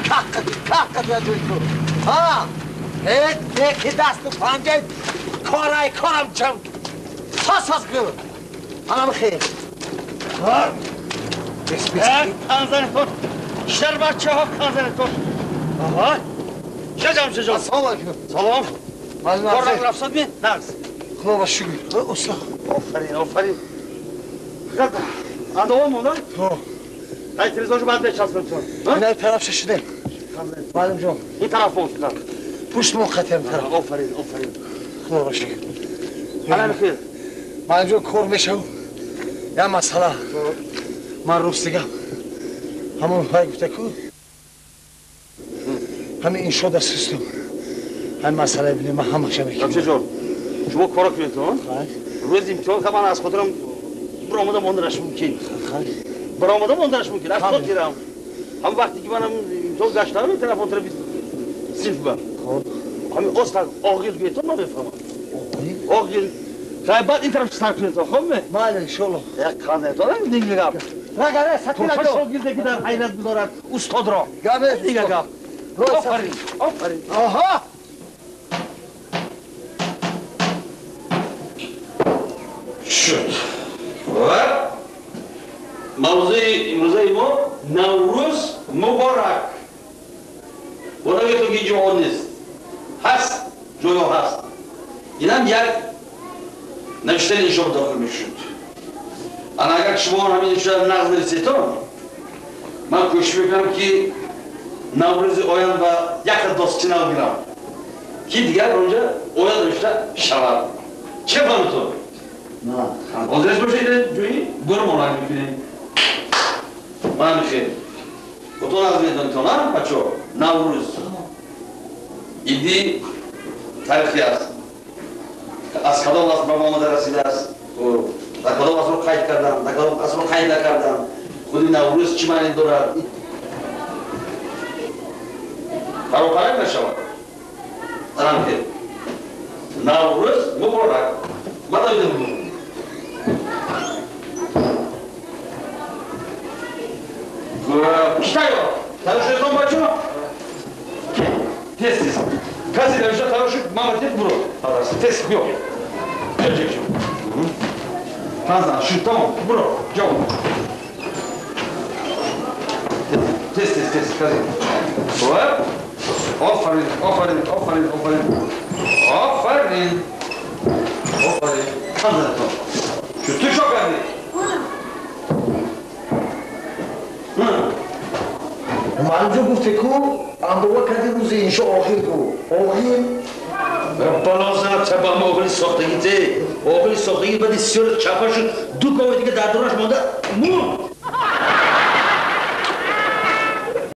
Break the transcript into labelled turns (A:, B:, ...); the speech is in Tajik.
A: Как я ҷойку. Ҳа. Э, неки дасту панҷаи корай корам чам. Сас гул. Анам хел. Ҳа. Бес бес.
B: Канзанетон. Шарбачаҳо канзанетон. Аҳа. Чаҷам чаҷам.
A: Ассалому алайкум.
B: Салом.
A: Кор
B: рафсад ми? Нағз.
A: Худо ба шукр. Устод.
B: Офарин, офарин. Андова монда?
A: Ҳо.
B: Ай телевизоршо баъд мечаспем.
A: Ин тараф шашидем. Маълим ҷон.
B: Ин тараф монда.
A: Пушт мон қатем тараф.
B: Офарин, офарин.
A: Худо ба шукр.
B: Ана бихир.
A: Маълим ҷон кор мешав. Я масъала. Ман рӯз дигам. Ҳамон ҳай гуфта ку. Ҳамин иншо да систум. Ҳамин масъала бинем ман ҳамаша мекунам.
B: Чӣ ҷон? Шумо кора кунед, рӯзи имтиҳон ха ман аз хотирам баромада монданаш мумкин. Баромада монданаш мумкин. Аз хотирам. Ҳам вақте ки манам имтиҳон гаштам, ин тараф он тарафи синф ба. Ҳамин остад оғил гӯетон ман мефаҳмам. Оғил. Хай баъд ин тараф сар кунед, хоб ме?
A: Майли, иншоалло.
B: Як қандайтон дига гап.
A: Рагара сатила
B: ҷо. Шогирде ки дар ҳайрат гузорад устодро.
A: Гап
B: дига гап. Офарин, офарин.
A: Аҳа.
B: Шуд. Ва мавзӯи имрӯзаи мо Наврӯз муборак. Бо нагӯед ки ҷо нест. Ҳаст, ҷоё ҳаст. Инам як навиштани иншо дохил мешуд. Ана агар шумо ҳамин иншо нағз нависетон, ман кӯшиш мекунам ки Наврӯзи оянд ба якта достчи нав гирам, ки дигар онҷа оянд навишта шавад. Че фаҳмитон? Ҳозираш бошед, ҷои гурмонак мекунем. Ман михел. Худтон аз медонитон, а, бачо? Наврӯз. Иди тарихи аст. Аз кадом аср ба мо омада расидааст? Дар кадом асрро қайд кардам, дар кадом асрро қайд накардам? Худи Наврӯз чӣ маъне дорад? Паропарак нашавад. Анам хел. Наврӯз муборак. Ман давидам. Китайо, тайёр шудетон бачо? Тез тез. Касе навишта тайёр шуд, мама тез буро. Тез биё. Биё ҷек. Панзан шуд, тамом, буро. Ҷавоб. Тез тез тез касе. Хоп. Офарин, офарин, офарин, офарин. Офарин. Офарин. Панзан то. Шуд, ту чо кардӣ?
A: Маълим ҷон гуфте ку андова кардӣ рӯзи иншо охир ку. Оғил?
B: Балоза чапам оғили сохтагӣ те. Оғили сохтагӣ баъди сиёр чапа шуд, ду кови дига дар дураш монда мурд.